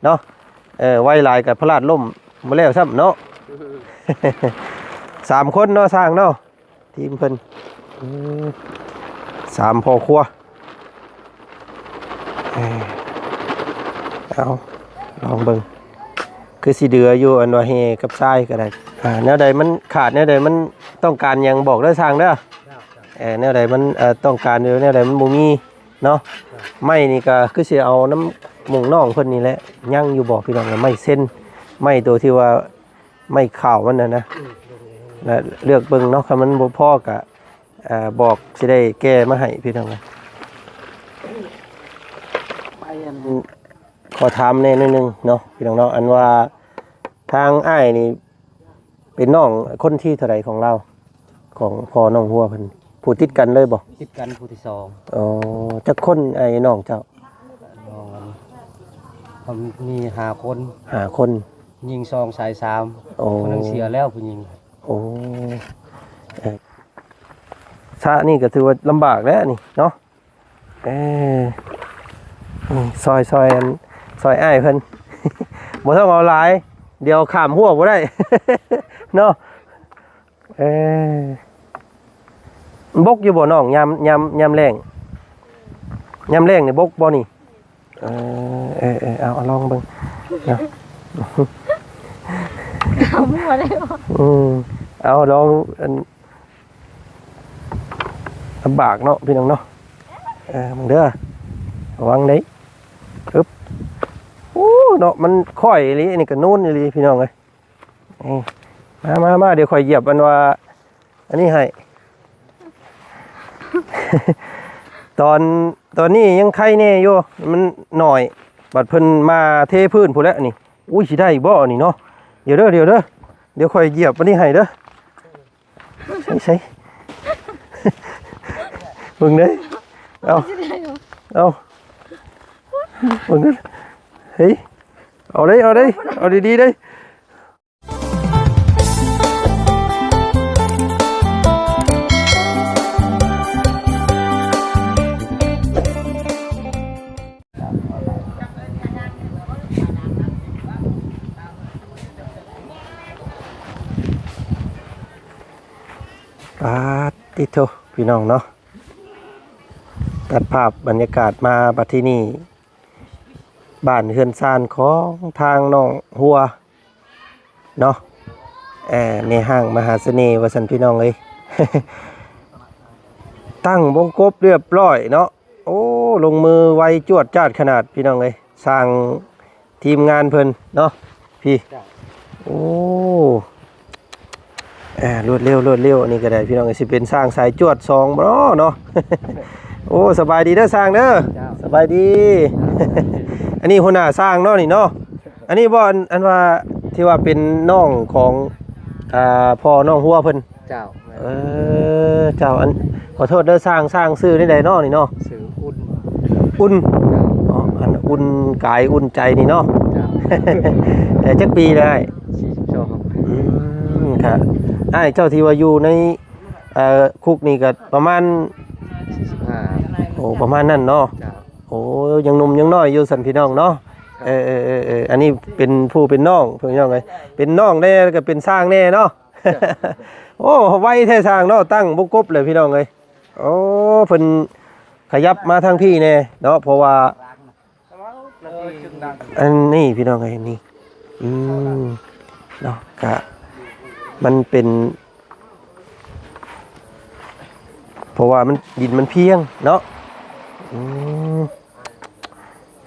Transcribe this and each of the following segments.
ເນາະ. ເອີ ໄວຫຼາຍກໍພະລາດລົ້ມບໍ່ແລ້ວຊ້ຳເນາະ. ສາມຄົນເນາະ ຊ່າງເນາະ ທີມເພິ່ນ ເອີ ສາມພໍ່ຄົວ. ເອີ ເອົາ ລອງເບິ່ງ ຄືຊິເຫຼືອຢູ່ ອັນວ່າແຮ່ກັບຊາຍກໍໄດ້. ອ່າ ແນວໃດມັນຂາດ ແນວໃດມັນຕ້ອງການຫຍັງ ບອກເດີຊ່າງເດີ. ເອີ ແນວໃດມັນ ເອີ ຕ້ອງການຢູ່ ແນວໃດມັນບໍ່ມີເນາະ. ໄມ້ນີ້ກໍຄືຊິເອົານຳໝູ່ນ້ອງເພິ່ນນີ້ແຫຼະ. ຍັງຢູ່ບໍ່ພີ່ນ້ອງ? ໄມ້ເຊັນ ໄມ້ໂຕທີ່ວ່າ ໄມ້ຂາວມັນນະນະ ອືມ ແລະ ເລືອກເບິ່ງເນາະ. ຄັນມັນບໍ່ພໍກໍ ເອີ ບອກ ຊິໄດ້ແກ່ມາໃຫ້ພີ່ນ້ອງ. ໄປອັນ ຂໍຖາມແດ່ໜ້ອຍໜຶ່ງເນາະ ພີ່ນ້ອງເນາະ. ອັນວ່າທາງອ້າຍນີ້ເປັນນ້ອງຄົນທີເທົ່າໃດຂອງລາວ? ຂອງພໍ່ນ້ອງຫົວເພິ່ນ ຜູ້ຕິດກັນເລີຍບໍ່? ຕິດກັນຜູ້ທີສອງ. ອໍ ຈັກຄົນອ້າຍນ້ອງເຈົ້າ? ນ້ອງອັນ ເຂົາມີຫ້າຄົນ. ຫ້າຄົນ ຍິງສອງ ຊາຍສາມ. ໂອ້ ຜູ້ໜຶ່ງເສຍແລ້ວຜູ້ຍິງ. ໂອ້ ເອີ ຊະນີ້ກໍຖືວ່າລຳບາກແລ້ວນີ້ເນາະ. ເອີ ນີ້ ຊ່ອຍ ຊ່ອຍ ອັນ ຊ່ອຍອ້າຍເພິ່ນ ບໍ່ຕ້ອງເອົາຫຼາຍ ດຽວຂ້າມຮົ້ວບໍ່ໄດ້ເນາະ. ເອີ ບົກຢູ່ບໍ່ນ້ອງ? ຍາມ ຍາມ ຍາມແລ້ງ ຍາມແລ້ງນີ້ບົກບໍ່ນີ້? ເອີ ເອີ ເອີ ເອົາ ເອົາລອງເບິ່ງເນາະ. ເອົາໝົດເລີຍບໍ່? ອືມ ເອົາລອງ ອັນ ລຳບາກເນາະພີ່ນ້ອງເນາະ. ເອີ ເບິ່ງເດີ ລະວັງເດ້. ອຶບ ໂອ້ ເນາະ ມັນຄ້ອຍອີ່ຫຼີ ອັນນີ້ກໍນູນອີ່ຫຼີພີ່ນ້ອງເອີຍ. ນີ້ ມາ ມາ ມາ ດຽວຂ້ອຍຢຽບ ອັນວ່າ ອັນນີ້ໃຫ້ ຕອນ ຕອນນີ້ຍັງໄຄແດ່ຢູ່ ມັນໜ້ອຍ ບັດເພິ່ນມາເທພື້ນພຸ້ນແຫຼະນີ້. ອຸ້ຍ ຊິໄດ້ບໍ່ອັນນີ້ເນາະ? ດຽວເດີ ດຽວເດີ ດຽວຂ້ອຍຢຽບອັນນີ້ໃຫ້ເດີ. ໃສ່ ໃສ່ ເບິ່ງເດ້ ເອົາ ເອົາ ເບິ່ງເດ້. ເຮີ້ຍ ເອົາເດ້ ເອົາເດ້ ເອົາດີໆເດ້. ປາດຕິໂທ ພີ່ນ້ອງເນາະ. ຕັດພາບບັນຍາກາດມາບັດທີນີ້ ບ້ານເຮືອນຊານຂອງທາງນ້ອງຫົວເນາະ. ເອີ ແມ່ຮ້າງມະຫາສະເໜ່ວ່າຊັ້ນ ພີ່ນ້ອງເອີຍ. ຕັ້ງວົງກົບລຽບຮ້ອຍເນາະ. ໂອ້ ລົງມືໄວຈວດຈາດຂະໜາດ ພີ່ນ້ອງເອີຍ. ຊ່າງ ທີມງານເພິ່ນເນາະ ພີ່. ເຈົ້າ. ໂອ້ ເອີ ລວດເລັວ ລວດເລັວ ອັນນີ້ກໍໄດ້ ພີ່ນ້ອງເອີຍ. ຊິເປັນຊ່າງສາຍຈວດສອງບໍ່ເນາະ? ໂອ້ ສະບາຍດີເດີຊ່າງເດີ. ເຈົ້າ. ສະບາຍດີ. ອັນນີ້ຫົວໜ້າຊ່າງເນາະນີ້ເນາະ. ອັນນີ້ບໍ່ ອັນ ອັນວ່າ ທີ່ວ່າເປັນນ້ອງຂອງ ອ່າ ພໍ່ນ້ອງຫົວເພິ່ນ. ເຈົ້າ. ເອີ ເຈົ້າ ອັນ ຂໍໂທດເດີຊ່າງ ຊ່າງຊື່ແນວໃດເນາະນີ້ເນາະ? ຊື່ອຸ່ນ. ອຸ່ນ. ເຈົ້າ. ອໍ ອັນອຸ່ນກາຍອຸ່ນໃຈນີ້ເນາະ. ເຈົ້າ. ເອີ ຈັກປີແລ້ວອ້າຍ? ສີ່ສິບສອງ. ອືມ ກະ ອ້າຍເຈົ້າທີ່ວ່າຢູ່ໃນ ເອີ ຄຸກນີ້ກະປະມານ ສີ່ສິບຫ້າ. ໂອ້ ປະມານນັ້ນເນາະ. ເຈົ້າ. ໂອ້ ຍັງໜຸ່ມຍັງນ້ອຍຢູ່ຊັ້ນ ພີ່ນ້ອງເນາະ. ເອີ ເອີ ເອີ ເອີ ອັນນີ້ເປັນຜູ້ເປັນນ້ອງ ພີ່ນ້ອງເອີຍ ເປັນນ້ອງແດ່ ແລ້ວກະເປັນຊ່າງແດ່ເນາະ. ໂອ້ ໄວແທ້ຊ່າງເນາະ ຕັ້ງບົງກົບເລີຍພີ່ນ້ອງເອີຍ. ໂອ້ ເພິ່ນຂະຫຍັບມາທາງພີ້ແດ່ເນາະ ເພາະວ່າ ເອີ ອັນນີ້ພີ່ນ້ອງເອີຍ ນີ້ ອືມ ເນາະ ກະມັນເປັນ ເພາະວ່າມັນ ດິນມັນພຽງເນາະ ອືມ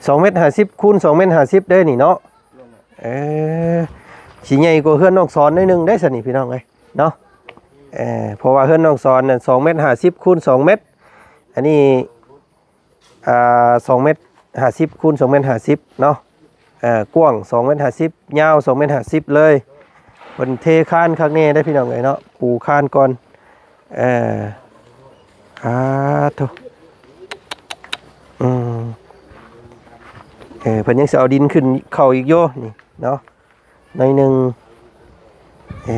ສອງເມັດຫ້າສິບ ຄູນສອງເມັດຫ້າສິບເດ້ນີ້ເນາະ. ເອີ ຊິໃຫຍ່ກວ່າເຮືອນນ້ອງສອນໜ້ອຍໜຶ່ງເດ້ຊັ້ນນີ້ພີ່ນ້ອງເອີຍເນາະ. ເອີ ເພາະວ່າເຮືອນນ້ອງສອນນັ້ນສອງເມັດຫ້າສິບ ຄູນສອງເມັດ ອັນນີ້ ອ່າ ສອງເມັດຫ້າສິບ ຄູນສອງເມັດຫ້າສິບເນາະ. ເອີ ກວ້າງສອງເມັດຫ້າສິບ ຍາວສອງເມັດຫ້າສິບເລີຍ. ເພິ່ນເທຄານຄັກແນ່ເດ້ພີ່ນ້ອງເອີຍເນາະ ປູຄານກ່ອນ. ເອີ ອາໂທ້ ອືມ ເອີ ເພິ່ນຍັງຊິເອົາດິນຂຶ້ນເຂົ້າອີກຢູ່ນີ້ເນາະ ໜ້ອຍໜຶ່ງ. ເອີ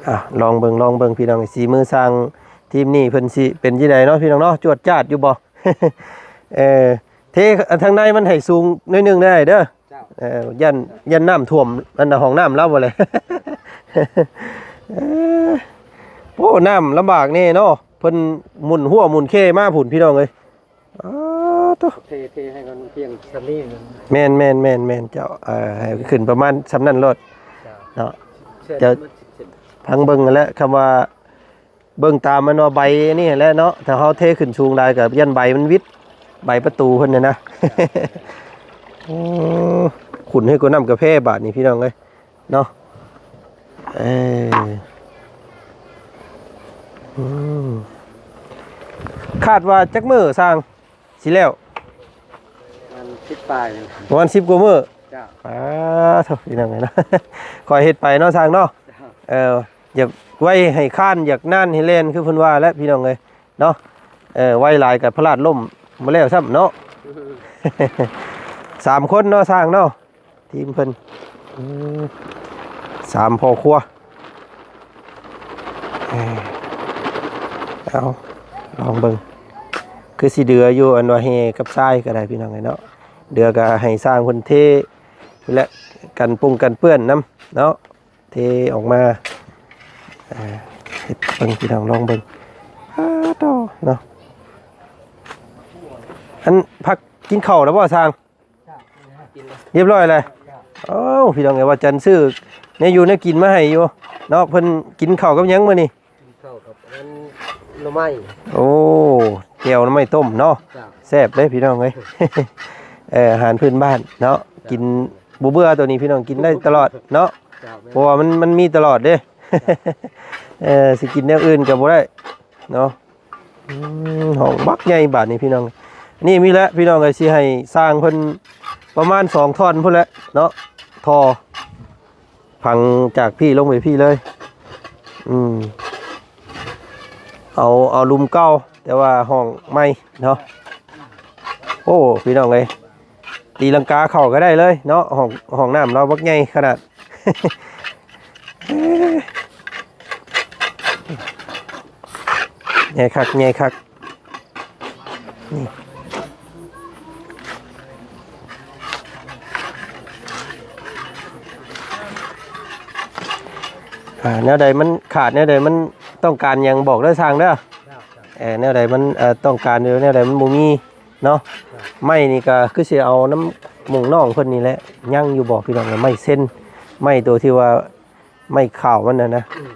ອ່ະ ລອງເບິ່ງ ລອງເບິ່ງພີ່ນ້ອງ ສີມືຊ່າງທີມນີ້ເພິ່ນຊິເປັນຈັ່ງໃດເນາະ ພີ່ນ້ອງເນາະ ຈວດຈາດຢູ່ບໍ່? ເອີ ເທ ທາງໃນມັນໃຫ້ສູງໜ້ອຍໜຶ່ງເດີອ້າຍເດີ. ເຈົ້າ ເອີ ຢ້ານ ຢ້ານນ້ຳຖ້ວມອັນນ່າ ຫ້ອງນ້ຳລາວບໍ່ແຫຼະ. ເອີ ໂອ້ ນ້ຳລຳບາກແດ່ເນາະ ເພິ່ນໝຸນຮົ້ວໝຸນເຄມາພຸ້ນ ພີ່ນ້ອງເອີຍ. ອໍ ໂທ້ ເທ ເທໃຫ້ມັນພຽງສ່ຳນີ້. ແມ່ນໆໆໆ ເຈົ້າ ເອີ ໃຫ້ຂຶ້ນປະມານສ່ຳນັ້ນໂລດ. ເຈົ້າ ເນາະ ເຈົ້າ ພັງເບິ່ງຫັ້ນແຫຼະ ຄຳວ່າ ເບິ່ງຕາມອັນວ່າໃບອັນນີ້ແຫຼະເນາະ ຖ້າເຮົາເທຂຶ້ນສູງຫຼາຍກໍຢ້ານໃບມັນຫວິດ ໃບປະຕູເພິ່ນນະນະ. ໂອ້ ຂຸ້ນໃຫ້ກວ່ານ້ຳກາແຟບາດນີ້ ພີ່ນ້ອງເອີຍເນາະ. ເອີ ອືມ ຄາດວ່າຈັກມື້ຊ່າງ ຊິແລ້ວ? ປະມານສິບປາຍ ປະມານສິບກວ່າມື້. ເຈົ້າ ອາ ໂທ້ ພີ່ນ້ອງເອີຍເນາະ ຄ່ອຍເຮັດໄປເນາະຊ່າງເນາະ. ເຈົ້າ ເອີ ຢາກໄວໃຫ້ຄານ ຢາກນານໃຫ້ແລ່ນ ຄືເພິ່ນວ່າແຫຼະ ພີ່ນ້ອງເອີຍເນາະ. ເອີ ໄວຫຼາຍກໍພະລາດລົ້ມ ບໍ່ແລ້ວຊ້ຳເນາະ. ສາມຄົນເນາະຊ່າງເນາະ ທີມເພິ່ນ ອືມ ສາມພໍ່ຄົວ. ເອີ ເອົາ ລອງເບິ່ງ ຄືຊິເດືອຢູ່ ອັນວ່າແຮ່ກັບຊາຍກໍໄດ້ ພີ່ນ້ອງເອີຍເນາະ. ເດືອກໍໃຫ້ຊ່າງເພິ່ນເທ ແລະ ກັນປົງກັນເປື້ອນນຳເນາະ ເທອອກມາ. ເອີ ເຮັດເບິ່ງ ພີ່ນ້ອງລອງເບິ່ງ. ອາ ໂທ້ ເນາະ ອັນພັກກິນເຂົ້າແລ້ວບໍ່ຊ່າງ? ກິນແລ້ວ ຮຽບຮ້ອຍແລ້ວ. ເອົ້າ ພີ່ນ້ອງເອີຍ ວ່າຈັນຊື້ແນວຢູ່ແນວກິນມາໃຫ້ຢູ່ເນາະ. ເພິ່ນກິນເຂົ້າກັບຫຍັງມື້ນີ້? ກິນເຂົ້າກັບອັນໜໍ່ໄມ້. ໂອ້ ແຈ່ວໜໍ່ໄມ້ຕົ້ມເນາະ. ເຈົ້າ ແຊບເດ້ພີ່ນ້ອງເອີຍ. ເອີ ອາຫານພື້ນບ້ານເນາະ. ເຈົ້າ ກິນບໍ່ເບື່ອໂຕນີ້ ພີ່ນ້ອງ ກິນໄດ້ຕະຫຼອດເນາະ. ເຈົ້າ ແມ່ນ ເພາະວ່າມັນ ມັນມີຕະຫຼອດເດ້. ເຈົ້າ ເອີ ຊິກິນແນວອື່ນກໍບໍ່ໄດ້ເນາະ. ອືມ ຫ້ອງບັກໃຫຍ່ບາດນີ້ ພີ່ນ້ອງ. ນີ້ມີແຫຼະ ພີ່ນ້ອງເອີຍ ຊິໃຫ້ຊ່າງເພິ່ນປະມານສອງທ່ອນພຸ້ນແຫຼະເນາະ ທໍ່ ຝັງຈາກພີ້ລົງໄປພີ້ເລີຍ. ອືມ ເອົາ ເອົາຫຼຸມເກົ່າ ແຕ່ວ່າຫ້ອງໃໝ່ເນາະ. ໂອ້ ພີ່ນ້ອງເອີຍ ຕີລັງກາເຂົ້າກໍໄດ້ເລີຍເນາະ. ຫ້ອງ ຫ້ອງນ້ຳລາວບັກໃຫຍ່ຂະໜາດ. ໃຫຍ່ຄັກ ໃຫຍ່ຄັກ. ນີ້ ອ່າ ແນວໃດມັນຂາດ ແນວໃດມັນຕ້ອງການຫຍັງບອກເດີຊ່າງເດີ. ເອີ ແນວໃດມັນ ເອີ ຕ້ອງການຢູ່ ແນວໃດມັນບໍ່ມີເນາະ. ໄມ້ນີ້ກໍຄືຊິເອົານຳໝູ່ນ້ອງເພິ່ນນີ້ແຫຼະ. ຍັງຢູ່ບໍ່ ພີ່ນ້ອງ? ໄມ້ເຊັນ ໄມ້ຕົວທີ່ວ່າ ໄມ້ຂາວມັນນະນະ ອືມ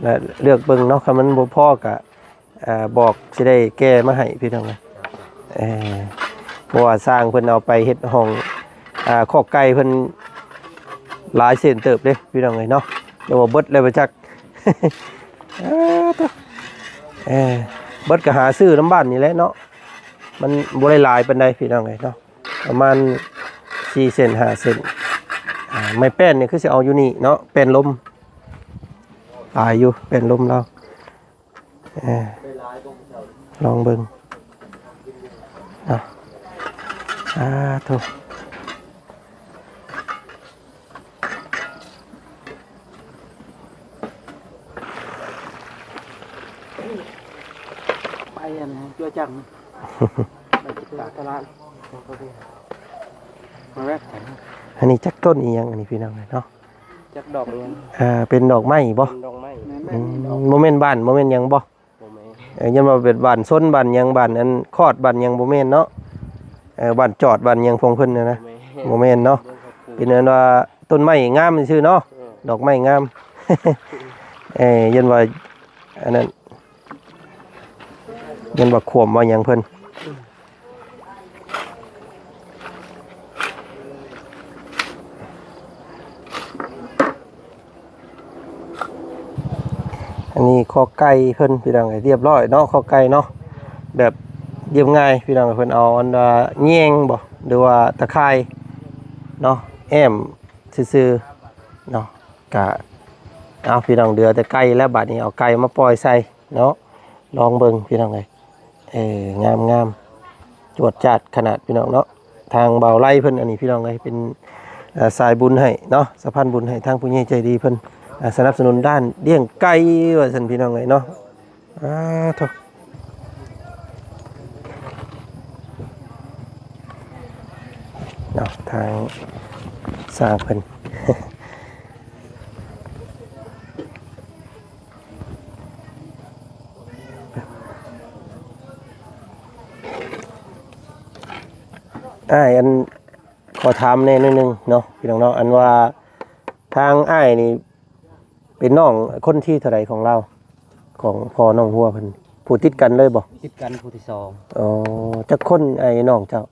ແລະ ເລືອກເບິ່ງເນາະ. ຄັນມັນບໍ່ພໍກໍ ເອີ ບອກ ຊິໄດ້ແກ່ມາໃຫ້ ພີ່ນ້ອງເອີຍ. ເອີ ເພາະວ່າຊ່າງເພິ່ນເອົາໄປເຮັດຫ້ອງ ອ່າ ຄອກໄກ່ເພິ່ນຫຼາຍເຊັ່ນເຕີບເດ້ ພີ່ນ້ອງເອີຍເນາະ. ແຕ່ວ່າເບິດແລ້ວບໍ່ຈັກ. ເອີ ເອີ ເບິດກໍຫາຊື້ນຳບ້ານນີ້ແຫຼະເນາະ. ມັນບໍ່ໄດ້ຫຼາຍປານໃດ ພີ່ນ້ອງເອີຍເນາະ. ປະມານສີ່ເຊັນ ຫ້າເຊັນ. ອ່າ ໄມ້ແປ້ນນີ້ຄືຊິເອົາຢູ່ນີ້ເນາະ ແປ້ນລົມ. ຫຼາຍຢູ່ແປ້ນລົມລາວ. ເອີ ລອງເບິ່ງເນາະ. ສາທຸ. ໄປອັນຈົວຈັກ ໄປຕະຫຼາດ ມາແວະ. ອັນນີ້ຈັກຕົ້ນອີ່ຫຍັງອັນນີ້ ພີ່ນ້ອງເອີຍເນາະ? ຈັກດອກອີ່ຫຍັງ? ເປັນດອກໄມ້ບໍ່? ເປັນດອກໄມ້. ອືມ ບໍ່ແມ່ນບ້ານ ບໍ່ແມ່ນຫຍັງບໍ່? ບໍ່ແມ່ນ. ເອີ ຢ້ານວ່າເປັນບ້ານຊົນ ບ້ານຫຍັງ ບ້ານອັນຄອດ ບ້ານຫຍັງ ບໍ່ແມ່ນເນາະ. ເອີ ບ້ານຈອດ ບ້ານຫຍັງຂອງເພິ່ນນະນະ. ບໍ່ແມ່ນ ບໍ່ແມ່ນເນາະ. ເປັນອັນວ່າຕົ້ນໄມ້ງາມຊື່ເນາະ. ເອີ ດອກໄມ້ງາມ. ເອີ ຢ້ານວ່າອັນນັ້ນ ຢ້ານວ່າຂວມວ່າຫຍັງເພິ່ນ. ອັນນີ້ຄອກໄກ່ເພິ່ນ ພີ່ນ້ອງເອີຍ ຮຽບຮ້ອຍເນາະ. ຄອກໄກ່ເນາະ ແບບລຽບງ່າຍ ພີ່ນ້ອງເອີຍ. ເພິ່ນເອົາອັນວ່າແຍງບໍ່ ຫຼືວ່າຕະຂ່າຍເນາະ ແອ້ມຊື່ໆເນາະ. ກະ ເອົາ ພີ່ນ້ອງ ເຫຼືອແຕ່ໄກ່ແລ້ວ ບາດນີ້ເອົາໄກ່ມາປ່ອຍໃສ່ເນາະ. ລອງເບິ່ງ ພີ່ນ້ອງເອີຍ. ເອີ ງາມໆ ຈວດຈາດຂະໜາດ ພີ່ນ້ອງເນາະ. ທາງບ່າວໄລເພິ່ນ ອັນນີ້ ພີ່ນ້ອງເອີຍ ເປັນ ເອີ ສາຍບຸນໃຫ້ເນາະ ສະພານບຸນໃຫ້ ທາງຜູ້ໃຫຍ່ໃຈດີເພິ່ນ ເອີ ສະໜັບສະໜູນດ້ານລ້ຽງໄກ່ ວ່າຊັ້ນ ພີ່ນ້ອງເອີຍເນາະ. ອາ ໂທ້ ອ ເນາະ ທາງຊ່າງເພິ່ນ. ອ້າຍ ອັນ ຂໍຖາມແດ່ໜ້ອຍໜຶ່ງເນາະ ພີ່ນ້ອງເນາະ ອັນວ່າທາງອ້າຍນີ້ເປັນນ້ອງຄົນທີເທົ່າໃດຂອງລາວ ຂອງພໍ່ນ້ອງຫົວເພິ່ນ ຜູ້ຕິດກັນເລີຍບໍ່? ຕິດກັນຜູ້ທີສອງ. ອໍ ຈັກຄົນອ້າຍນ້ອງເຈົ້າ?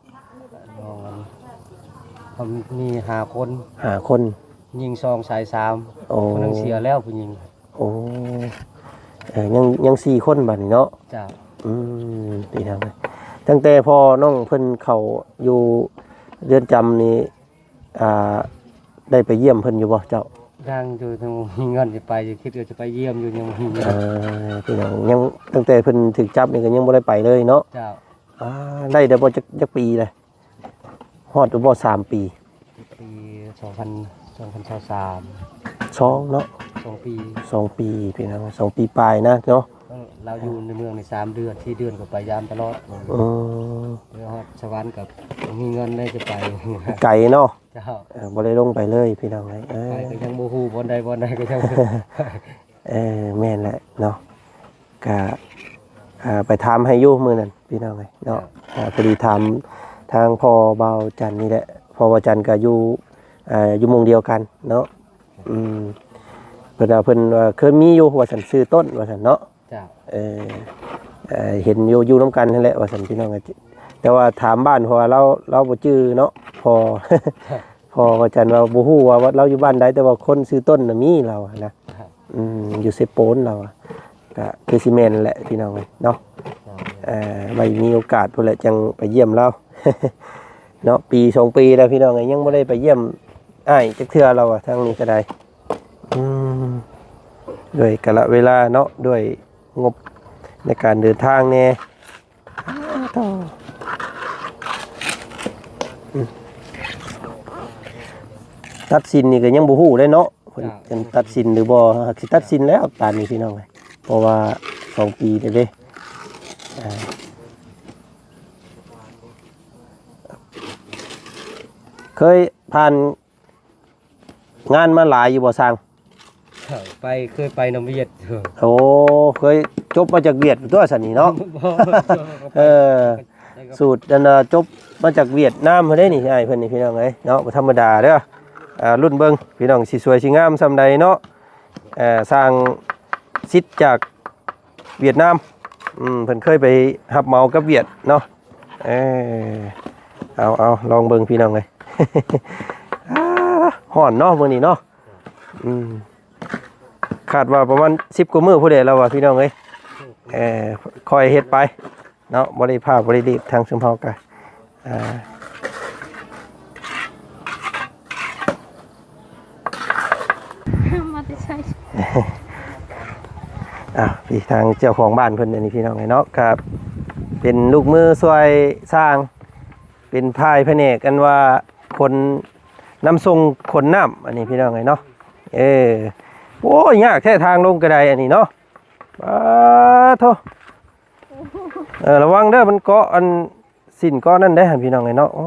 ນ້ອງມີຫ້າຄົນ. ຫ້າຄົນ ຍິງສອງຊາຍສາມ. ໂອ້ ຜູ້ໜຶ່ງເສຍແລ້ວຜູ້ຍິງ. ໂອ້ ເອີ ຍັງ ຍັງສີ່ຄົນບາດນີ້ເນາະ. ເຈົ້າ. ອືມ ພີ່ນ້ອງເອີຍ ຕັ້ງແຕ່ພໍ່ນ້ອງເພິ່ນເຂົ້າຢູ່ເຮືອນຈຳນີ້ ອ່າ ໄດ້ໄປຢ້ຽມເພິ່ນຢູ່ບໍ່ເຈົ້າ? ຍັງຢູ່ ຍັງບໍ່ມີເງິນຈະໄປຢູ່ ຄິດວ່າຈະໄປຢ້ຽມຢູ່ ຍັງບໍ່ມີເງິນ. ເອີ ພີ່ນ້ອງ ຍັງ ຕັ້ງແຕ່ເພິ່ນຖືກຈັບນີ້ກໍຍັງບໍ່ໄດ້ໄປເລີຍເນາະ. ເຈົ້າ. ອ່າ ໄດ້ແລ້ວບໍ່ ຈັກ ຈັກປີແລ້ວ? ຮອດຢູ່ບໍ່ສາມປີ? ປີສອງພັນ ສອງພັນຊາວສາມ ສອງເນາະ ສອງປີ ສອງປີ ພີ່ນ້ອງ ສອງປີປາຍນະເນາະ. ເອີ ລາວຢູ່ໃນເມືອງນີ້ສາມເດືອນ ສີ່ເດືອນກໍໄປຢາມຕະຫຼອດ. ເອີ ໄປຮອດສະຫວັນກໍບໍ່ມີເງິນເລີຍຈະໄປ ໄກເນາະ. ເຈົ້າ. ເອີ ບໍ່ໄດ້ລົງໄປເລີຍ ພີ່ນ້ອງເອີຍ. ເອີ ໄປກໍຍັງບໍ່ຮູ້ບ່ອນໃດ ບ່ອນໃດກໍຍັງ ເອີ ແມ່ນແຫຼະເນາະ ກະ ອ່າ ໄປຖາມໃຫ້ຢູ່ມື້ນັ້ນ ພີ່ນ້ອງເອີຍເນາະ. ເຈົ້າ. ອ່າ ພໍດີຖາມທາງພໍ່ບ່າວຈັນນີ້ແຫຼະ ພໍ່ບ່າວຈັນກໍຢູ່ ອ່າ ຢູ່ໝ່ອງດຽວກັນເນາະ. ເຈົ້າ. ອືມ ເພິ່ນວ່າ ເພິ່ນວ່າເຄີຍມີຢູ່ວ່າຊັ້ນ ຊື່ຕົ້ນວ່າຊັ້ນເນາະ. ເຈົ້າ. ເອີ ເອີ ເຫັນຢູ່ ຢູ່ນຳກັນຫັ້ນແຫຼະວ່າຊັ້ນ ພີ່ນ້ອງເອີຍ. ແຕ່ວ່າຖາມບ້ານ ເພາະວ່າລາວ ລາວບໍ່ຈື່ເນາະ ພໍ່ ເຈົ້າ. ພໍ່ບ່າວຈັນວ່າບໍ່ຮູ້ວ່າ ວ່າລາວຢູ່ບ້ານໃດ ແຕ່ວ່າຄົນຊື່ຕົ້ນນະມີ ລາວຫັ້ນນະ. ເຈົ້າ. ອືມ ຢູ່ເຊໂປນລາວ ກະຄືຊິແມ່ນແຫຼະ ພີ່ນ້ອງເອີຍເນາະ. ເຈົ້າ. ເອີ ໄວ້ມີໂອກາດພຸ້ນແຫຼະ ຈັ່ງໄປຢ້ຽມລາວເນາະ. ປີສອງປີແລ້ວ ພີ່ນ້ອງເອີຍ ຍັງບໍ່ໄດ້ໄປຢ້ຽມອ້າຍຈັກເທື່ອລາວ ທາງນີ້ກໍໄດ້. ອືມ ດ້ວຍກາລະເວລາເນາະ ດ້ວຍງົບໃນການເດີນທາງແດ່. ອືມ ຕັດສິນນີ້ກໍຍັງບໍ່ຮູ້ເດ້ເນາະ ເພິ່ນ ເຈົ້າ ເພິ່ນຕັດສິນຫຼືບໍ່. ຫາກຊິຕັດສິນແລ້ວປານນີ້ ພີ່ນ້ອງເອີຍ ເພາະວ່າສອງປີແລ້ວເດ້. ອ່າ ເຄີຍຜ່ານ ງານມາຫຼາຍຢູ່ບໍ່ຊ່າງ? ໄປ ເຄີຍໄປນຳຫວຽດ. ໂອ້ ເຄີຍຈົບມາຈາກຫວຽດຕົວະຊັ້ນນີ້ເນາະ. ບໍ່ ເອີ ສູດອັນນ່າ ຈົບມາຈາກຫວຽດນາມພຸ້ນເດ້ນີ້ ອ້າຍເພິ່ນນີ້ ພີ່ນ້ອງເອີຍເນາະ. ບໍ່ທຳມະດາເດີ ອ່າ ລຸ້ນເບິ່ງ ພີ່ນ້ອງ ຊິສວຍຊິງາມສ່ຳໃດເນາະ. ເອີ ຊ່າງສິດຈາກຫວຽດນາມ ອືມ ເພິ່ນເຄີຍໄປຮັບເໝົາກັບຫວຽດເນາະ. ເອີ ເອົາ ເອົາ ລອງເບິ່ງ ພີ່ນ້ອງເອີຍ. ອາ ຮ້ອນເນາະມື້ນີ້ເນາະ. ອືມ ຄາດວ່າປະມານສິບກວ່າມື້ພຸ້ນແຫຼະລາວວ່າ ພີ່ນ້ອງເອີຍ. ເອີ ຄ່ອຍເຮັດໄປເນາະ ບໍ່ໄດ້ພ້າວ ບໍ່ໄດ້ລີບ ທາງຊຸມເຮົາກະ ອ່າ ມາແຕ່ໃສ? ອ້າວ ພີ່ ທາງເຈົ້າຂອງບ້ານເພິ່ນ ອັນນີ້ ພີ່ນ້ອງເອີຍເນາະ ກໍເປັນລູກມືຊ່ວຍຊ່າງ ເປັນຝ່າຍພະແນກ ອັນວ່າຂົນ ນຳສົ່ງຂົນນ້ຳ ອັນນີ້ ພີ່ນ້ອງເອີຍເນາະ. ເອີ ໂອ້ຍ ຍາກແທ້ທາງລົງກະໄດ ອັນນີ້ເນາະ. ປາໂທ້ ເອີ ລະວັງເດີ ມັນເກາະອັນ ສິ້ນເກາະນັ້ນໄດ໋ ພີ່ນ້ອງເອີຍເນາະ. ໂອ້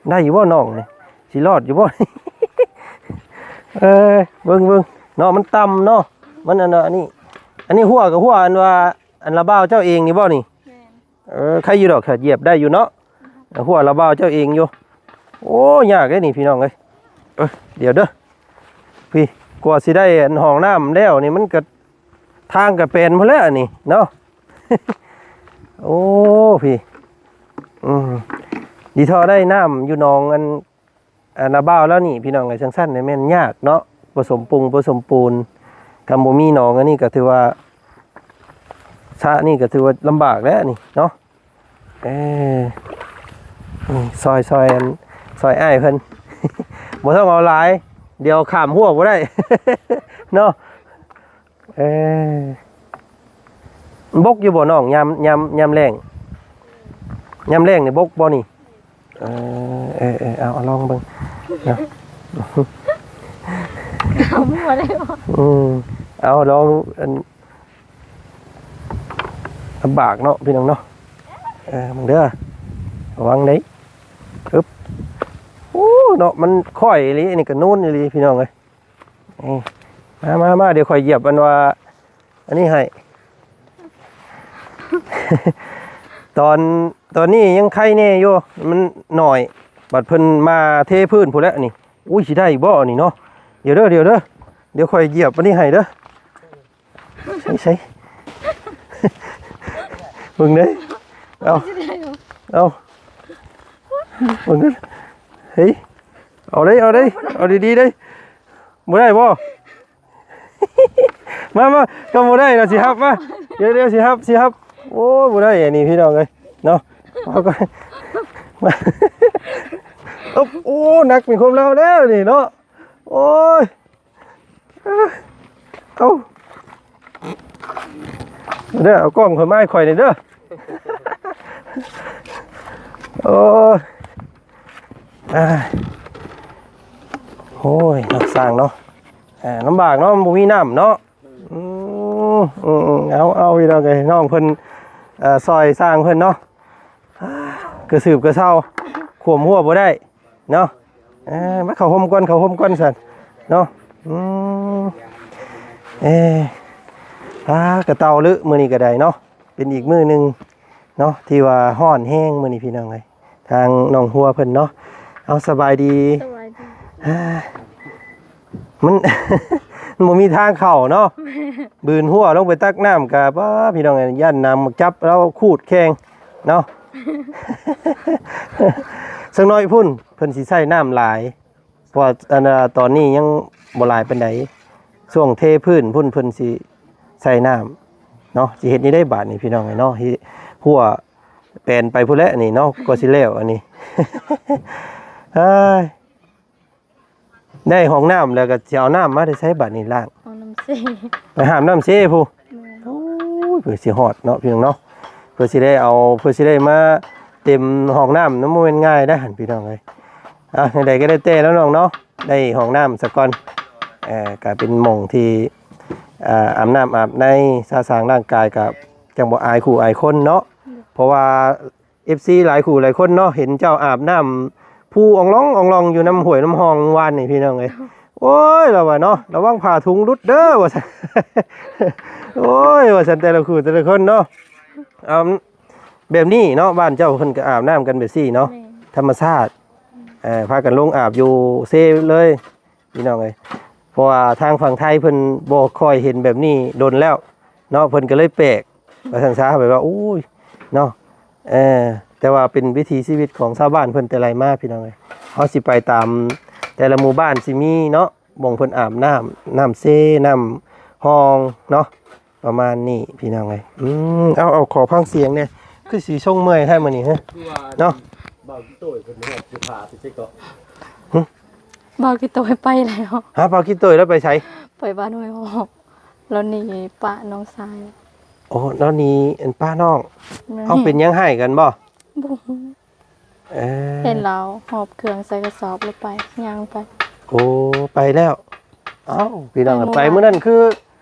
ໄດ້ຢູ່ບໍ່ນ້ອງນີ້ ຊິລອດຢູ່ບໍ່? ເອີ ເບິ່ງໆ ເນາະ ມັນຕ່ຳເນາະ ມັນອັນ ອັນນີ້ ອັນນີ້ຮົ້ວກໍຮົ້ວອັນວ່າ ອັນລະບ່າວເຈົ້າເອງນີ້ບໍ່ນີ້? ແມ່ນ. ເອີ ໄຄຢູ່ດອກ ຢຽບໄດ້ຢູ່ເນາະ. ຮົ້ວລະບ່າວເຈົ້າເອງຢູ່. ໂອ້ ຍາກເດ້ນີ້ ພີ່ນ້ອງເອີຍ. ເອີ ດຽວເດີ ພີ່ ກວ່າຊິໄດ້ອັນຫ້ອງນ້ຳແລ້ວນີ້ ມັນກໍ ທາງກະແປນພຸ້ນແຫຼະອັນນີ້ເນາະ. ໂອ້ ພີ່ ອືມ ດີທໍ່ໄດ້ນ້ຳຢູ່ໜອງອັນ ອັນນາບ່າວແລ້ວນີ້ ພີ່ນ້ອງເອີຍ. ຈັ່ງຊັ້ນນີ້ແມ່ນຍາກເນາະ ບໍ່ສົມປຸງບໍ່ສົມປູນ. ຄັນບໍ່ມີໜອງອັນນີ້ກໍຖືວ່າ ສະນີ້ກໍຖືວ່າລຳບາກແລ້ວນີ້ເນາະ. ເອີ ນີ້ ຊ່ອຍ ຊ່ອຍອັນ ຊ່ອຍອ້າຍເພິ່ນ ບໍ່ຕ້ອງເອົາຫຼາຍ ດຽວຂ້າມຮົ້ວບໍ່ໄດ້ເນາະ. ເອີ ບົກຢູ່ບໍ່ນ້ອງ ຍາມ ຍາມ ຍາມແລ້ງ ຍາມແລ້ງນີ້ບົກບໍ່ນີ້? ເອີ ເອີ ເອີ ເອົາ ເອົາລອງເບິ່ງເນາະ. ເອົາໝົດເລີຍບໍ່? ອືມ ເອົາລອງ ອັນ ລຳບາກເນາະ ພີ່ນ້ອງເນາະ. ເອີ ເບິ່ງເດີ ລະວັງເດ້. ອຶບ ໂອ້ ເນາະ ມັນຄ້ອຍອີ່ຫຼີ ອັນນີ້ກໍນູນອີ່ຫຼີພີ່ນ້ອງເອີຍ. ນີ້ ມາ ມາ ມາ ດຽວຂ້ອຍຢຽບອັນວ່າ ອັນນີ້ໃຫ້ ຕອນ ຕອນນີ້ຍັງໄຄແດ່ຢູ່ ມັນໜ້ອຍ ບັດເພິ່ນມາເທພື້ນພຸ້ນແຫຼະນີ້. ອຸ້ຍ ຊິໄດ້ບໍ່ອັນນີ້ເນາະ? ດຽວເດີ ດຽວເດີ ດຽວຂ້ອຍຢຽບອັນນີ້ໃຫ້ເດີ. ໃສ່ ໃສ່ ເບິ່ງເດ້ ເອົາ ເອົາ ເບິ່ງເດ້ ເຮີ້ຍ ເອົາເດ້ ເອົາເດ້ ເອົາດີໆເດ້. ບໍ່ໄດ້ບໍ່? ມາ ມາ ກໍບໍ່ໄດ້ລະ ຊິຮັບ ມາ ດຽວ ດຽວ ຊິຮັບ ຊິຮັບ. ໂອ້ ບໍ່ໄດ້ອັນນີ້ພີ່ນ້ອງເອີຍເນາະ. ເອົາກ່ອນ ມາ ໂອ້ ໜັກເປັນຄວາມລາວແລ້ວນີ້ເນາະ. ໂອ້ຍ ເອົາ ເດີ ເອົາກ້ອງເພິ່ນມາໃຫ້ຂ້ອຍແດ່ເດີ. ໂອ້ຍ ອ່າ ໂອ້ຍ ເນາະ ຊ່າງເນາະ ອ່າ ລຳບາກເນາະ ມັນບໍ່ມີນ້ຳເນາະ. ອືມ ອືມ ເອົາ ເອົາ ພີ່ນ້ອງເອີຍ ນ້ອງເພິ່ນ ເອີ ຊ່ອຍຊ່າງເພິ່ນເນາະ. ກະສືບກະເຊົາ ຂວມຫົວບໍ່ໄດ້ເນາະ. ເອີ ມາເຂົ້າຮົ່ມກ່ອນ ເຂົ້າຮົ່ມກ່ອນຊັ້ນເນາະ. ອືມ ເອີ ອາ ກະເຕົາລຶມື້ນີ້ກະໄດ້ເນາະ. ເປັນອີກມື້ໜຶ່ງເນາະ ທີ່ວ່າຮ້ອນແຮງມື້ນີ້ພີ່ນ້ອງເອີຍ. ທາງນ້ອງຫົວເພິ່ນເນາະ. ເອົາ ສະບາຍດີ ສະບາຍດີ. ອາ ມັນ ມັນບໍ່ມີທາງເຂົ້າເນາະ. ແມ່ນ ບືນຫົວລົງໄປຕັກນ້ຳກະ ປ້າ ພີ່ນ້ອງເອີຍ ຢ້ານນ້ຳຈັບລາວຂູດແຂ່ງເນາະ. ສັກໜ້ອຍພຸ້ນ ເພິ່ນຊິໃຊ້ນ້ຳຫຼາຍ ເພາະວ່າ ອັນ ຕອນນີ້ຍັງບໍ່ຫຼາຍປານໃດ. ຊ່ວງເທພື້ນພຸ້ນ ເພິ່ນຊິໃສ່ນ້ຳເນາະ. ຊິເຮັດແນວໃດບາດນີ້ ພີ່ນ້ອງເອີຍເນາະ. ຫົວແປນໄປພຸ້ນແຫຼະນີ້ເນາະ ກວ່າຊິແລ້ວອັນນີ້. ເອີຍ ໄດ້ຫ້ອງນ້ຳແລ້ວກໍຊິເອົານ້ຳມາແຕ່ໃສບາດນີ້ລ້າງ? ເອົານ້ຳເຊ ໄປຫາບນ້ຳເຊພຸ້ນ. ແມ່ນ ໂອ້ຍ ເພື່ອຊິຮອດເນາະ ພີ່ນ້ອງເນາະ. ເພື່ອຊິໄດ້ເອົາ ເພື່ອຊິໄດ້ມາເຕັມຫ້ອງນ້ຳນະ ບໍ່ແມ່ນງ່າຍເດ້ຫັ້ນ ພີ່ນ້ອງເອີຍ. ອ່າ ແນວໃດກໍແລ້ວແຕ່ເນາະນ້ອງເນາະ ໄດ້ຫ້ອງນ້ຳສາກ່ອນ. ເອີ ກໍເປັນໝ່ອງທີ່ ອ່າ ອາບນ້ຳອາບໃນ ສະສາງຮ່າງກາຍ ກໍຈັ່ງບໍ່ອາຍຄູ່ອາຍຄົນເນາະ. ເພາະວ່າ ເອັຟຊີຫຼາຍຄູ່ຫຼາຍຄົນເນາະ ເຫັນເຈົ້າອາບນ້ຳພູອອງລອງອອງລອງຢູ່ນຳຫ້ວຍນຳຮ່ອງວານນີ້ ພີ່ນ້ອງເອີຍ. ໂອ້ຍ ລາວວ່າເນາະ ລະວັງຜ້າຖົງຫຼຸດເດີວ່າຊັ້ນ. ໂອ້ຍ ວ່າຊັ້ນ ແຕ່ລະຄູ່ແຕ່ລະຄົນເນາະ. ອາ ແບບນີ້ເນາະ ບ້ານເຈົ້າເພິ່ນກໍອາບນ້ຳກັນແບບຊີ້ເນາະ. ແມ່ນ ທຳມະຊາດ ເອີ ພາກັນລົງອາບຢູ່ເຊເລີຍ ພີ່ນ້ອງເອີຍ. ເພາະວ່າທາງຝັ່ງໄທເພິ່ນບໍ່ຄ່ອຍເຫັນແບບນີ້ດົນແລ້ວເນາະ ເພິ່ນກໍເລີຍແປກວ່າຊັ້ນຊະ ແບບວ່າ ໂອ້ຍ ເນາະ. ເອີ ແຕ່ວ່າເປັນວິຖີຊີວິດຂອງຊາວບ້ານເພິ່ນແຕ່ໄລມາ ພີ່ນ້ອງເອີຍ. ເຮົາຊິໄປຕາມແຕ່ລະໝູ່ບ້ານຊິມີເນາະ ບ່ອນເພິ່ນອາບນ້ຳ ນ້ຳເຊ ນ້ຳຮ່ອງເນາະ ປະມານນີ້ ພີ່ນ້ອງເອີຍ. ອືມ ເອົາ ເອົາ ຂໍຟັງສຽງແດ່ ຄືຊິຊົງເມື່ອຍແທ້ມື້ນີ້ ຮະ ຄືວ່າ ເນາະ. ບ່າວກິໂຕ້ຍເພິ່ນຮອດຊິພາໄປໃສເກາະ? ຫຶ? ບ່າວກິໂຕ້ຍໄປແລ້ວ. ຫາ ບ່າວກິໂຕ້ຍແລ້ວໄປໃສ? ໄປບ້ານຫ້ວຍຮອກ ລາວໜີປະນ້ອງຊາຍ. ໂອ້ ລາວໜີອັນປະນ້ອງ. ແມ່ນ ເອົາ ເປັນຫຍັງ ຮ້າຍກັນບໍ່? ບໍ່ຮູ້. ເອີ ເຫັນລາວຫອບເຄື່ອງໃສ່ກະສອບແລ້ວໄປ ຍ່າງໄປ. ໂອ້ ໄປແລ້ວ. ເອົ້າ ພີ່ນ້ອງ ໄປມື້ນັ້ນຄື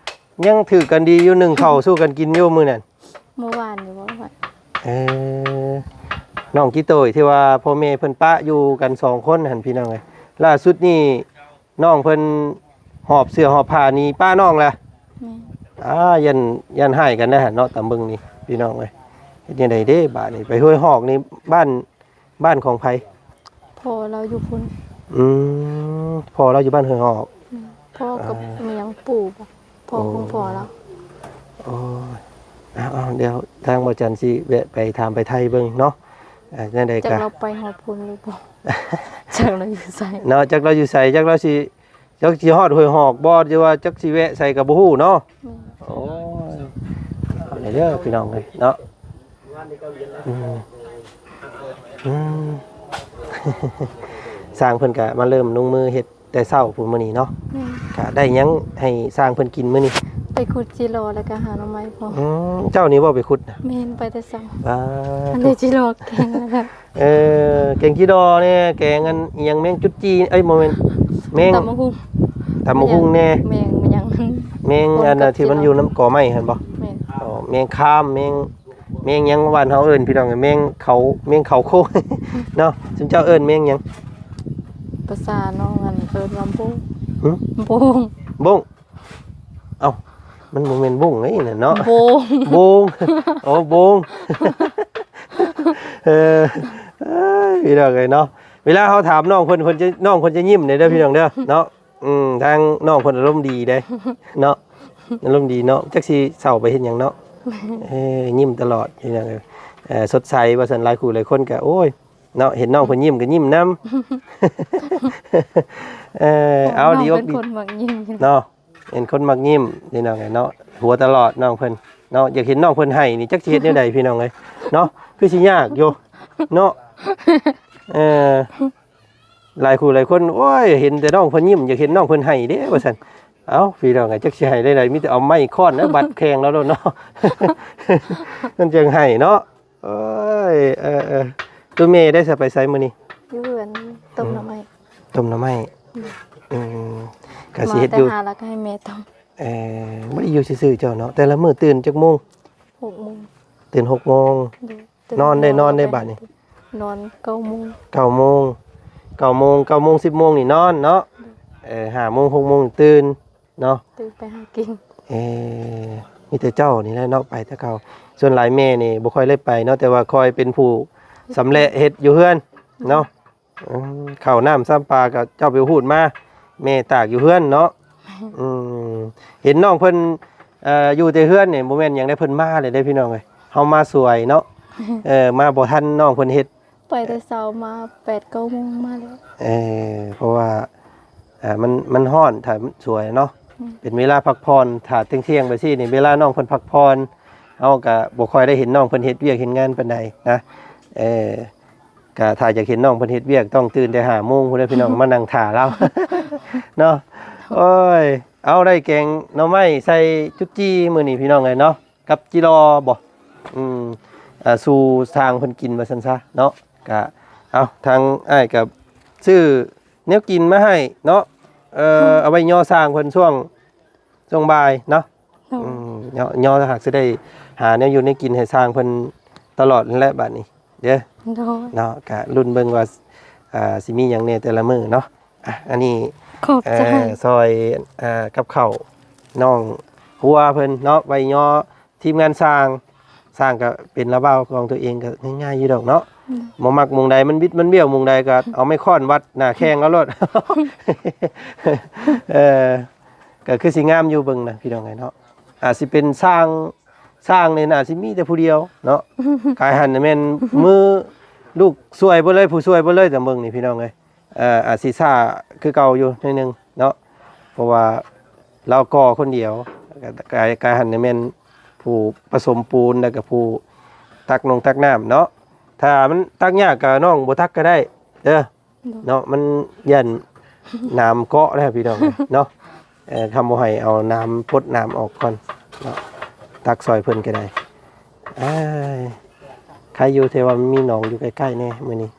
ຍັງຖືກກັນດີຢູ່ ໜຶ້ງເຂົ້າສູ່ກັນກິນຢູ່ມື້ນັ້ນ. ມື້ວານນີ້ບໍ່ໄປ. ເອີ ນ້ອງກິໂຕ້ຍທີ່ວ່າພໍ່ແມ່ເພິ່ນປະຢູ່ກັນສອງຄົນຫັ້ນ ພີ່ນ້ອງເອີຍ. ລ່າສຸດນີ້ ນ້ອງເພິ່ນຫອບເສື້ອຫອບຜ້າໜີປະນ້ອງລະ. ແມ່ນ. ອ່າ ຢ້ານ ຢ້ານຮ້າຍກັນໄດ໋ຫັ້ນເນາະ ຕາມເບິ່ງນີ້ ພີ່ນ້ອງເອີຍ. ເຮັດຈັ່ງໃດເດ້ບາດນີ້? ໄປຫ້ວຍຮອກນີ້ ບ້ານ ບ້ານຂອງໃຜ? ພໍ່ລາວຢູ່ພຸ້ນ. ອືມ ພໍ່ລາວຢູ່ບ້ານຫ້ວຍຮອກ. ແມ່ນ. ພໍ່ກັບ ອ່າ ເມຍຂອງປູ່ບໍ? ພໍ່ຂອງພໍ່ລາວ. ໂອ້ຍ ເອົາໆ ດຽວທາງບ່າວຈັນຊິແວະໄປຖາມໄປໄຖ່ເບິ່ງເນາະ. ອ່າ ຈັ່ງໃດກໍ ຈັກລາວໄປຮອດພຸ້ນຫຼືບໍ່? ຈັກລາວຢູ່ໃສເນາະ ຈັກລາວຢູ່ໃສ ຈັກລາວຊິ ຈັກຊິຮອດຫ້ວຍຮອກບໍ່ ຫຼືວ່າຈັກຊິແວະໃສກໍບໍ່ຮູ້ເນາະ. ແມ່ນ. ໂອ້ຍ ເອົາເດີພີ່ນ້ອງເອີຍເນາະ. ອືມ ອືມ ຊ່າງເພິ່ນກະມາເລີ່ມລົງມືເຮັດແຕ່ເຊົ້າພຸ້ນມື້ນີ້ເນາະ. ແມ່ນ. ກະໄດ້ຫຍັງໃຫ້ຊ່າງເພິ່ນກິນມື້ນີ້? ໄປຂຸດຈີຫຼໍ່ ແລ້ວກະຫາໜໍ່ໄມ້ພໍ. ອືມ ເຈົ້ານີ້ບໍ່ໄປຂຸດນະ? ແມ່ນ ໄປແຕ່ເຊົ້າ. ອ່າ ອັນໃດຈີຫຼໍ່ແກງນະ. ເອີ ແກງຈີຫຼໍ່ແດ່ ແກງອັນອີ່ຫຍັງ ແມງຈຸດຈີ ເອີຍ ບໍ່ແມ່ນ ແມງ ຕຳບັກຫຸ່ງ ຕຳບັກຫຸ່ງແດ່ ແມງ ແມງຫຍັງ ແມງອັນທີ່ມັນຢູ່ນຳກໍໄມ້ຫັ້ນບໍ່? ແມ່ນ. ອໍ ແມງຄາມ ແມງ ແມງຫຍັງ ບ້ານເຮົາເອີ້ນ ພີ່ນ້ອງ ແມງເຂົາ ແມງເຂົາໂຄງເນາະ. ຊຸມເຈົ້າເອີ້ນແມງຫຍັງ? ພາສານ້ອງອັນເອີ້ນວ່າບົ້ງ ຫຶ? ບົ້ງ ບົ້ງ ເອົ້າ ມັນບໍ່ແມ່ນບົ້ງໄດ໋ນັ້ນເນາະ ໂບງ ໂບງ ໂອ້ ໂບງ ເອີ ເອີຍ ພີ່ນ້ອງເອີຍເນາະ ເວລາເຮົາຖາມນ້ອງເພິ່ນ ເພິ່ນຈະ ນ້ອງເພິ່ນຈະຍິ້ມເດ້ ເດີ ພີ່ນ້ອງເດີ ເນາະ ອືມ ທາງນ້ອງເພິ່ນອາລົມດີເດ້ເນາະ ອາລົມດີເນາະ ຈັກຊິເຊົາໄປເຮັດຫຍັງເນາະ ເອີ ຍິ້ມຕະຫຼອດ ພີ່ນ້ອງເອີຍ ເອີ ສົດໃສວ່າຊັ້ນ ຫຼາຍຄູ່ຫຼາຍຄົນກໍ ໂອ້ຍ ເນາະ ເຫັນນ້ອງເພິ່ນຍິ້ມກໍຍິ້ມນຳ ເອີ ເອົາ ດີອົກດີ ເປັນຄົນມັກຍິ້ມເນາະ ເປັນຄົນມັກຍິ້ມ ພີ່ນ້ອງເອີຍເນາະ ຫົວຕະຫຼອດນ້ອງເພິ່ນເນາະ ຢາກເຫັນນ້ອງເພິ່ນໄຫ້ນີ້ ຈັກຊິເຮັດແນວໃດ ພີ່ນ້ອງເອີຍເນາະ ຄືຊິຍາກຢູ່ເນາະ ເອີ ຫຼາຍຄູ່ຫຼາຍຄົນ ໂອ້ຍ ເຫັນແຕ່ນ້ອງເພິ່ນຍິ້ມ ຢາກເຫັນນ້ອງເພິ່ນໄຫ້ເດ້ ວ່າຊັ້ນ ເອົ້າ ພີ່ນ້ອງເອີຍ ຈັກຊິໄຫ້ແນວໃດ ມີແຕ່ເອົາໄມ້ຄ້ອນແລ້ວບັດແຂ້ງລາວໂລດເນາະ ມັນຈັ່ງໄຫ້ເນາະ ໂອ້ຍ ເອີໆ ໂຕແມ່ໄດ້ສະ ໄປໃສມື້ນີ້? ຢູ່ເຮືອນ ຕົ້ມໜໍ່ໄມ້ ອືມ ຕົ້ມໜໍ່ໄມ້ ອືມ ອືມ ກະຊິເຮັດຢູ່ ມາແຕ່ຫາແລ້ວກໍໃຫ້ແມ່ຕົ້ມ ເອີ ບໍ່ໄດ້ຢູ່ຊື່ໆ ເຈົ້າເນາະ ແຕ່ລະມື້ຕື່ນຈັກໂມງ? ຫົກໂມງ ຕື່ນຫົກໂມງ ໂດຍ ຕື່ນ ນອນໄດ້ ນອນໄດ້ບາດນີ້ ນອນເກົ້າໂມງ ເກົ້າໂມງ ເກົ້າໂມງ ເກົ້າໂມງ ສິບໂມງນີ້ນອນເນາະ ໂດຍ ເອີ ຫ້າໂມງ ຫົກໂມງຕື່ນ ເນາະ ຕື່ນໄປຫາກິນ ເອີ ມີແຕ່ເຈົ້ານີ້ແຫຼະເນາະ ໄປແຕ່ເກົ່າ ສ່ວນຫຼາຍແມ່ນີ້ບໍ່ຄ່ອຍໄດ້ໄປເນາະ ແຕ່ວ່າຄອຍເປັນຜູ້ຊຳແຫຼະເຮັດຢູ່ເຮືອນເນາະ ອືມ ເຂົ້ານ້ຳຊຳປາກໍເຈົ້າໄປຮູດມາ ແມ່ຕາກຢູ່ເຮືອນເນາະ ອືມ ເຫັນນ້ອງເພິ່ນ ເອີ ຢູ່ແຕ່ເຮືອນນີ້ ບໍ່ແມ່ນຫຍັງໃດ ເພິ່ນມາແລ້ວເດ້ ພີ່ນ້ອງເອີຍ ເຮົາມາຊ່ວຍເນາະ ເອີ ມາບໍ່ທັນນ້ອງເພິ່ນເຮັດ ໄປແຕ່ເຊົ້າມາແປດເກົ້າໂມງມາແລ້ວ ເອີ ເພາະວ່າ ເອີ ມັນ ມັນຮ້ອນ ຖ້າມັນສວຍເນາະ ອືມ ເປັນເວລາພັກຜ່ອນ ຖ້າທ່ຽງໆ ໄປຊີ້ນີ້ ເວລານ້ອງເພິ່ນພັກຜ່ອນ ເຮົາກະບໍ່ຄ່ອຍໄດ້ເຫັນນ້ອງເພິ່ນເຮັດວຽກເຮັດງານປານໃດນະ ເອີ ກະຖ້າຢາກເຫັນນ້ອງເພິ່ນເຮັດວຽກ ຕ້ອງຕື່ນແຕ່ຫ້າໂມງພຸ້ນເດ້ ພີ່ນ້ອງ ມານັ່ງຖ້າລາວເນາະ ໂອ້ຍ ເອົາ ໄດ້ແກງໜໍ່ໄມ້ໃສ່ຈຸດຈີ່ມື້ນີ້ ພີ່ນ້ອງເອີຍເນາະ ກັບຈີ່ລໍ່ບໍ ອືມ ອ່າ ສູ່ຊ່າງເພິ່ນກິນວ່າຊັ້ນຊະເນາະ ກະ ເອົາ ທາງອ້າຍກະຊື້ແນວກິນມາໃຫ້ເນາະ ເອີ ເອົາໄວ້ຍໍຊ່າງເພິ່ນຊ່ວງ ຊ່ວງບ່າຍເນາະ ໂດຍ ອືມ ຍໍ ຍໍ ຫາກຊິໄດ້ຫາແນວຢູ່ແນວກິນໃຫ້ຊ່າງເພິ່ນຕະຫຼອດຫັ້ນແຫຼະບາດນີ້ເດີ ໂດຍ ເນາະ ກະລຸ້ນເບິ່ງວ່າ ອ່າ ຊິມີຫຍັງແດ່ແຕ່ລະມື້ເນາະ ອ່ະ ອັນນີ້ ຂອບໃຈ ເອີ ຊ່ອຍ ເອີ ກັບເຂົ້ານ້ອງຫົວເພິ່ນເນາະ ໄວ້ຍໍທີມງານຊ່າງ ຊ່າງກໍເປັນລະບ່າວຂອງຕົວເອງ ກໍງ່າຍໆຢູ່ດອກເນາະ ອືມ ບໍ່ມັກໝ່ອງໃດ ມັນບິດມັນບ້ຽວໝ່ອງໃດ ກໍເອົາໄມ້ຄ້ອນວັດໜ້າແຂ້ງລາວໂລດ ເອີ ກໍຄືຊິງາມຢູ່ເບິ່ງນະ ພີ່ນ້ອງເອີຍເນາະ ອາດຊິເປັນຊ່າງ ຊ່າງນີ້ນະ ອາດຊິມີແຕ່ຜູ້ດຽວເນາະ ກາຍຫັ້ນນະແມ່ນມືລູກຊ່ວຍເບິດເລີຍ ຜູ້ຊ່ວຍເບິດເລີຍ ຕາມເບິ່ງນີ້ ພີ່ນ້ອງເອີຍ ເອີ ອາດຊິຊ້າຄືເກົ່າຢູ່ໜ້ອຍໜຶ່ງເນາະ ເພາະວ່າລາວກໍ່ຄົນດຽວ ກາຍ ກາຍຫັ້ນນີ້ແມ່ນຜູ້ປະສົມປູນ ແລ້ວກໍຜູ້ຕັກນົງຕັກນ້ຳເນາະ ຖ້າມັນຕັກຍາກກໍນ້ອງບໍ່ຕັກກໍໄດ້ເດີ ໂດຍ ເນາະ ມັນຢ້ານໜາມເກາະແລ້ວ ພີ່ນ້ອງເນາະ ເອີ ຄຳບໍ່ໃຫ້ເອົາໜາມປົດໜາມອອກກ່ອນເນາະ ຕັກຊ່ອຍເພິ່ນກໍໄດ້ ອ້າຍ ໃຄຢູ່ທີ່ວ່າມັນມີໜອງຢູ່ໃກ້ໆແດ່ມື້ນີ້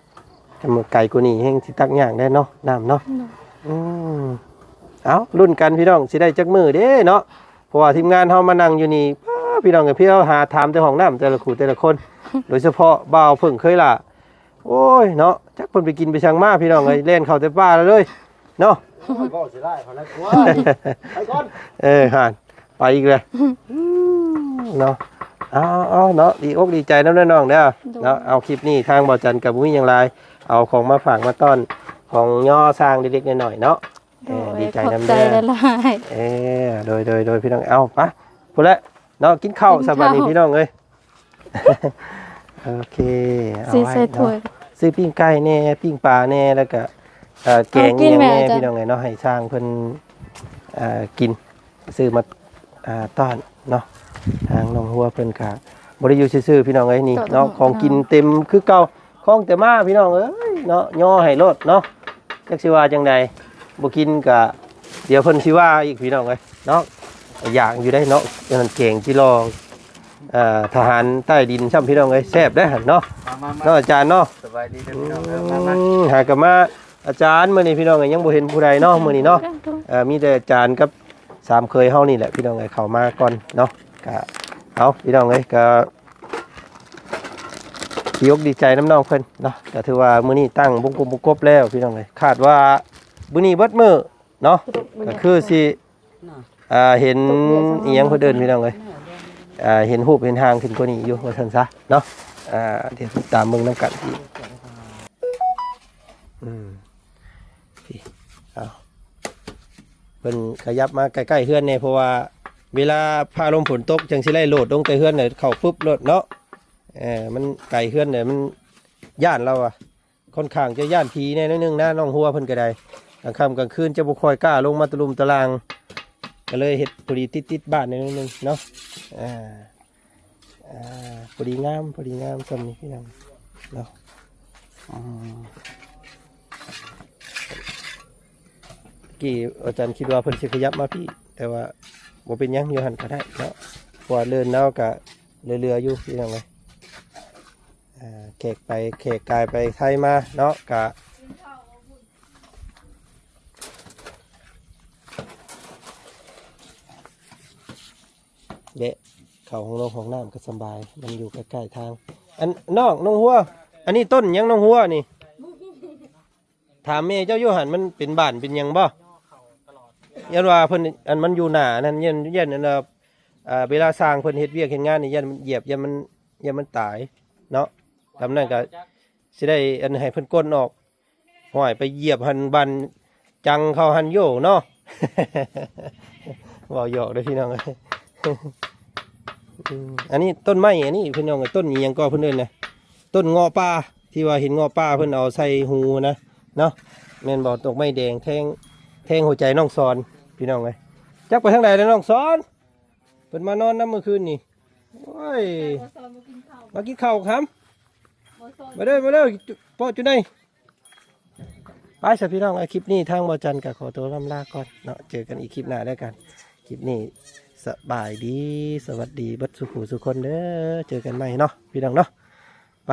ຄັນວ່າໄກກວ່ານີ້ແຮ່ງຊິຕັກຍາກແດ່ເນາະ ນ້ຳເນາະ ໂດຍ ອືມ ເອົ້າ ລຸ້ນກັນພີ່ນ້ອງ ຊິໄດ້ຈັກມື້ເດ້ເນາະ ເພາະວ່າທີມງານເຮົາມານັ່ງຢູ່ນີ້ ປ້າ ພີ່ນ້ອງເອີຍ ພຽວຫາຖາມແຕ່ຫ້ອງນ້ຳແຕ່ລະຄູ່ແຕ່ລະຄົນ ໂດຍສະເພາະບ່າວເຜິ້ງເຄີຍຫຼ້າ ໂອ້ຍເນາະ ຈັກເພິ່ນໄປກິນໄປສັງມາ ພີ່ນ້ອງເອີຍ ແລ່ນເຂົ້າແຕ່ປ່າເລີຍເນາະ ໂອ້ຍ ເວົ້າຊິຫຼາຍເຂົາແລ້ວ ໄປກ່ອນ ເອີ ຫັ້ນ ໄປອີກແລ້ວເນາະ ເອົາໆເນາະ ດີອົກດີໃຈນຳເດີນ້ອງເດີ ໂດຍ ເນາະ ເອົາ ຄລິບນີ້ທາງບ່າວຈັນກໍບໍ່ມີຫຍັງຫຼາຍ ເອົາຂອງມາຝາກມາຕ້ອນ ຂອງຍໍຊ່າງເລັກໆນ້ອຍໆເນາະ ໂດຍ ເອີ ດີໃຈນຳເດີ ຂອບໃຈຫຼາຍໆ ເອີ ໂດຍໆໆ ພີ່ນ້ອງ ເອົາ ໄປພຸ້ນແຫຼະເນາະ ກິນເຂົ້າ ກິນເຂົ້າ ສະບາຍດີພີ່ນ້ອງເອີຍ ໂອເຄ ເອົາໄວ້ເນາະ ຊື້ປີ້ງໄກ່ແດ່ ປີ້ງປາແດ່ ແລ້ວກະ ເອີ ແກງອີ່ຫຍັງແດ່ ພີ່ນ້ອງເອີຍເນາະ ໃຫ້ຊ່າງເພິ່ນ ເອີ ກິນ ຊື້ມາ ອ່າ ຕ້ອນເນາະ ທາງນ້ອງຫົວເພິ່ນກະບໍ່ໄດ້ຢູ່ຊື່ໆ ພີ່ນ້ອງເອີຍ ນີ້ເນາະ ຂອງກິນເຕັມຄືເກົ່າ ຂອງແຕ່ມາ ພີ່ນ້ອງເອີຍເນາະ ຍໍໃຫ້ໂລດເນາະ ຈັກຊິວ່າຈັ່ງໃດ ບໍ່ກິນກະ ດຽວເພິ່ນຊິວ່າອີກ ພີ່ນ້ອງເອີຍເນາະ ຢາກຢູ່ໄດ໋ເນາະ ອັນນັ້ນແກງຈີ່ລໍ່ ອ່າ ທະຫານໃຕ້ດິນຊ້ຳ ພີ່ນ້ອງເອີຍ ແຊບເດ້ຫັ້ນເນາະ ມາໆໆ ເນາະ ອາຈານເນາະ ສະບາຍດີເດີພີ່ນ້ອງເດີ ມາໆ ອືມ ຫາກະມາ ອາຈານ ມື້ນີ້ພີ່ນ້ອງກໍຍັງບໍ່ເຫັນຜູ້ໃດເນາະ ມື້ນີ້ເນາະ ເອີ ມີແຕ່ອາຈານກັບສາມເຂີຍເຮົານີ້ແຫຼະ ພີ່ນ້ອງເອີຍ ເຂົ້າມາກ່ອນເນາະ ກະ ເອົາ ພີ່ນ້ອງເອີຍ ກະ ດີອົກດີໃຈນຳນ້ອງເພິ່ນເນາະ ກໍຖືວ່າມື້ນີ້ຕັ້ງບົງກົບບົງກົບແລ້ວພີ່ນ້ອງເອີຍ. ຄາດວ່າມື້ນີ້ເບິດມື້ເນາະ ກໍຄືຊິ ອ່າ ເຫັນອີ່ຫຍັງເພິ່ນເອີ້ນພີ່ນ້ອງເອີຍ ອ່າ ເຫັນຮູບເຫັນຮ່າງຂຶ້ນກວ່ານີ້ຢູ່ວ່າຊັ້ນຊະເນາະ. ອ່າ ດຽວຕິດຕາມເບິ່ງນຳກັນອີກ. ອືມ ເອົາ ເພິ່ນຂະຫຍັບມາໃກ້ໆເຮືອນແດ່ ເພາະວ່າເວລາຟ້າລົມຝົນຕົກຈັ່ງຊິໄດ້ໂຫຼດລົງແຕ່ເຮືອນ ເຂົ້າປຶບໂລດເນາະ. ເອີ ມັນໄກເຮືອນແດ່ ມັນຢ້ານລາວວ່າ ຄ່ອນຂ້າງຈະຢ້ານຜີແດ່ໜ້ອຍໜຶ່ງນະ ນ້ອງຫົວເພິ່ນກໍໄດ້. ກາງຄ່ຳກາງຄືນຈະບໍ່ຄ່ອຍກ້າລົງມາຕະລຸ່ມຕະລ່າງ ກໍເລີຍເຮັດພໍດີຕິດໆບ້ານໜ້ອຍໜຶ່ງເນາະ. ອ່າ ອ່າ ພໍດີງາມ ພໍດີງາມຊ່ຳນີ້ພີ່ນ້ອງເນາະ. ອືມ ກີ້ອາຈານຄິດວ່າເພິ່ນຊິຂະຫຍັບມາພີ້ ແຕ່ວ່າບໍ່ເປັນຫຍັງ ຢູ່ຫັ້ນກໍໄດ້ເນາະ ເພາະວ່າເລີນລາວກໍເຫຼືອໆຢູ່ພີ່ນ້ອງເອີຍ. ອ່າ ແຂກໄປແຂກກາຍໄປໄທມາເນາະ ກະແວະເຂົ້າຫ້ອງນ້ຳຫ້ອງນ້ຳກໍສະບາຍ ມັນຢູ່ໃກ້ໆທາງ. ອັນ ນ້ອງ ນ້ອງຫົວ ອັນນີ້ຕົ້ນຫຍັງນ້ອງຫົວນີ້? ຖາມແມ່ເຈົ້າຢູ່ຫັ້ນ ມັນເປັນບ້ານເປັນຫຍັງບໍ່? ຢ້ານວ່າເພິ່ນ ອັນ ມັນຢູ່ໜ້ານັ້ນ ຢ້ານ ຢ້ານ ອັນ ເວລາຊ່າງເພິ່ນເຮັດວຽກເຮັດງານນີ້ ຢ້ານມັນຢຽບ ຢ້ານມັນ ຢ້ານມັນຕາຍເນາະ. ຕາມນັ້ນກໍຊິໄດ້ ອັນ ໃຫ້ເພິ່ນກົ້ນອອກ. ຫ້ວຍ ໄປຢຽບຫັ້ນບັນຈັງເຂົາຫັ້ນໂຢເນາະ. ເວົ້າຫຍອກເດີພີ່ນ້ອງເອີຍ. ອືມ ອັນນີ້ຕົ້ນໄມ້ ອັນນີ້ພີ່ນ້ອງເອີຍ ຕົ້ນອີ່ຫຍັງກໍເພິ່ນເອີ້ນນະ ຕົ້ນເງາະປ່າ ທີ່ວ່າເຫັນເງາະປ່າເພິ່ນເອົາໃສ່ຫູນະເນາະ. ແມ່ນບໍ່? ດອກໄມ້ແດງແທງ ແທງຫົວໃຈນ້ອງສອນ ພີ່ນ້ອງເອີຍ. ຈັກໄປທາງໃດແລ້ວນ້ອງສອນ? ເພິ່ນມານອນນຳມື້ຄືນນີ້. ໂອ້ຍ ມາກິນເຂົ້າຄຳ ມາເດີ ມາເດີ ເປາະຈຸໃນ. ໄປຊະພີ່ນ້ອງເອີຍ ຄລິບນີ້ທາງບໍ່ຈັນກໍຂໍຕົວລ່ຳລາກ່ອນເນາະ ເຈີກັນອີກຄລິບໜ້າແລ້ວກັນ. ຄລິບນີ້ສະບາຍດີ ສະຫວັດດີເບິດສູ່ຜູ້ສູ່ຄົນເດີ ເຈີກັນໃໝ່ເນາະ ພີ່ນ້ອງເນາະ ໄປ.